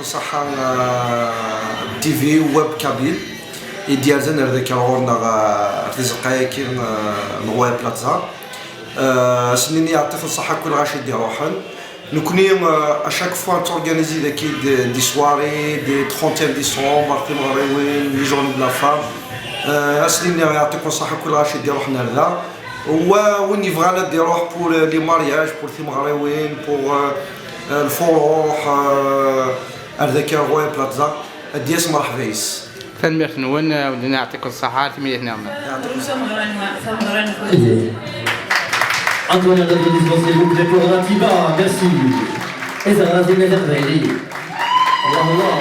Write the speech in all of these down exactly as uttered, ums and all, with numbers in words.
Ṣaḥa, euh, T V Web Kabyle i d-yerzan ar daki ar ɣur-neɣ, euh, ar tzeqqa-agi, euh, n Roya Plaza. Euh, ass-nni-nni yeɛṭi-ten ṣṣaḥa kul lɣaci i d-iruḥen. Nekkni, euh, à chaque fois nettorganizi daki des, des soirées, des trente décembre, timeɣriwin, les journées de la femme. Euh, ass-nni-nni yeɛṭi-ken ṣṣaḥa kul lɣaci i d-iruḥen ar da. Wa win yebɣan ad d-iruḥ pour, euh, les mariages, pour timeɣriwin, pour, euh, euh, lfuruḥ, euh, ar daki ar Roya Plaza, ad d-yas, mṛeḥba yes. Tanemmirt-nwen, euh, Wendin, yeɛṭikum ṣṣaḥa, timlilit-nniḍen. Yeɛṭikum ṣṣaḥa. Antoine Adolphe, s'il vous plaît, pour Ratiba. Merci. Et ça va, c'est bien, c'est bien. الله الله.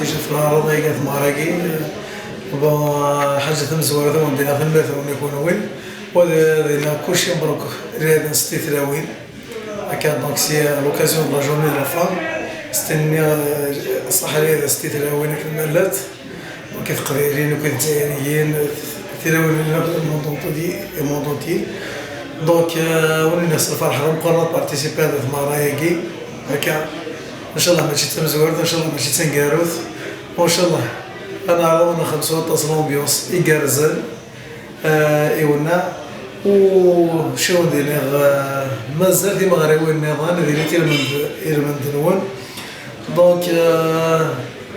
Déjà في العرض يا جماعة. Bon, حاجة تمزورة ثم دينا في المثل ونكون وين. وهذا كل شيء مبروك. رياض ستي ثلاوين. Akka, donc, c'est à l'occasion de la journée de la femme. C'était une, euh, صح لي ستي ثلاوين كما لات. Donc, كيف قبايليين وكيف جزائريين، ثلاوين لنا في le monde entier، le monde entier. Donc, euh, وني ناس الفرحة نقرر participer هذا في ماراياكي. هكا، إن شاء الله ماشي تمزورت، إن شاء الله ماشي تنقاروت. وإن شاء الله أنا على ونخمس وطاس l'ambiance يقرزن. آه، إيونا. وشو ندير؟ آه، مازال ديما غريوين نظام، ديري تيرمند، إيرمند نون. Donc, euh,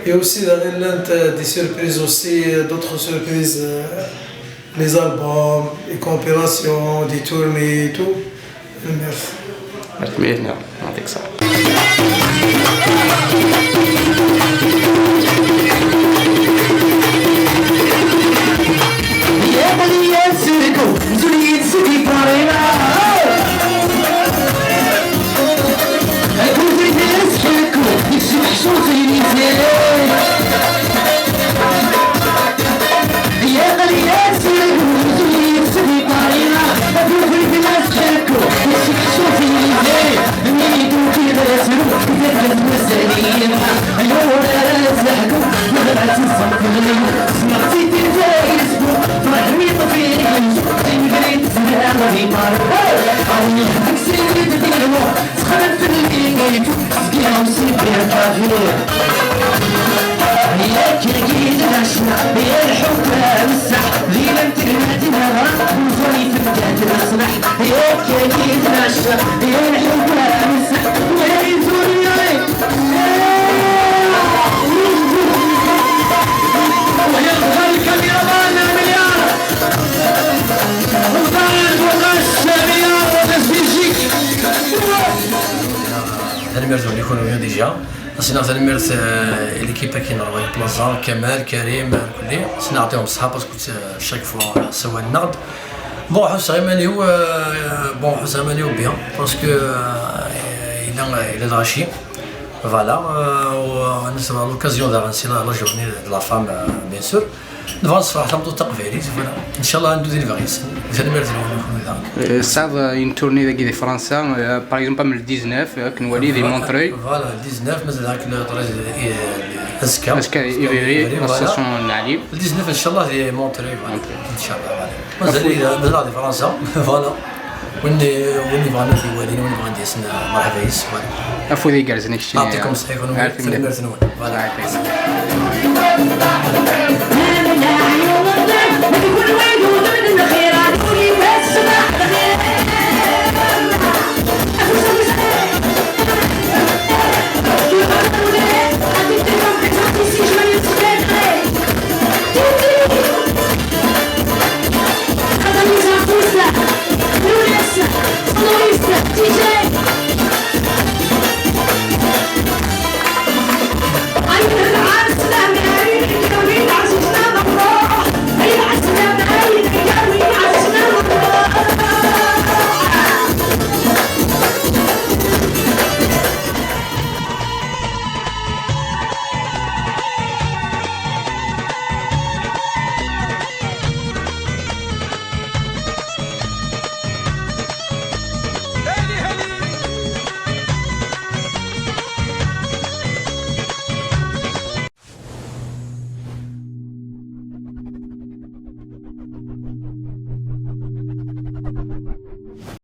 il y a aussi la, la, des surprises aussi, d'autres surprises, euh, les albums, les compilations, des tournées et tout. Merci. Merci, merci. يعطيك الصحة. Tanemmirt-nwen i kunwi déjà. As-iniɣ tanemmirt, euh, i l'équipe-agi n Roya Plaza, Kamal, Karim, euh, mkul. As-iniɣ yeɛṭikum ṣṣeḥḥa parce que, euh, chaque fois, euh, ssawalen-aɣ-d. Bon, ḥusseɣ iman-iw, euh, bon, ḥusseɣ iman-iw bien parce que, euh, yella, yella lɣaci. Voilà, euh, u, euh, à l'occasion daɣen c'est la, la journée de la femme, euh, bien sûr. Nebɣa ad nessefreḥ tameṭṭut taqbaylit, voilà. Inchallah ad neddu di lebɣi-s. Tanemmirt-nwen, kunwi daɣen. Tesɛiḍ une tournée dagi di Fransa, par exemple am le dix-neuf, akken nwali di Montreuil. Voilà, le dix-neuf, mazal ɣer-k le treize, azekka. Azekka Ivry, l'association n Lɛali. Le dix-neuf, inchallah, di Montreuil, voilà. Inchallah, voilà. Mazal mazal di Fransa, voilà. Win win yebɣan ad iwali, win yebɣan ad yasen, merḥba yes, voilà. Afud igerrzen i keččini. Yeɛṭikum ṣṣeḥḥa, kunwi, tanemmirt-nwen. Voilà.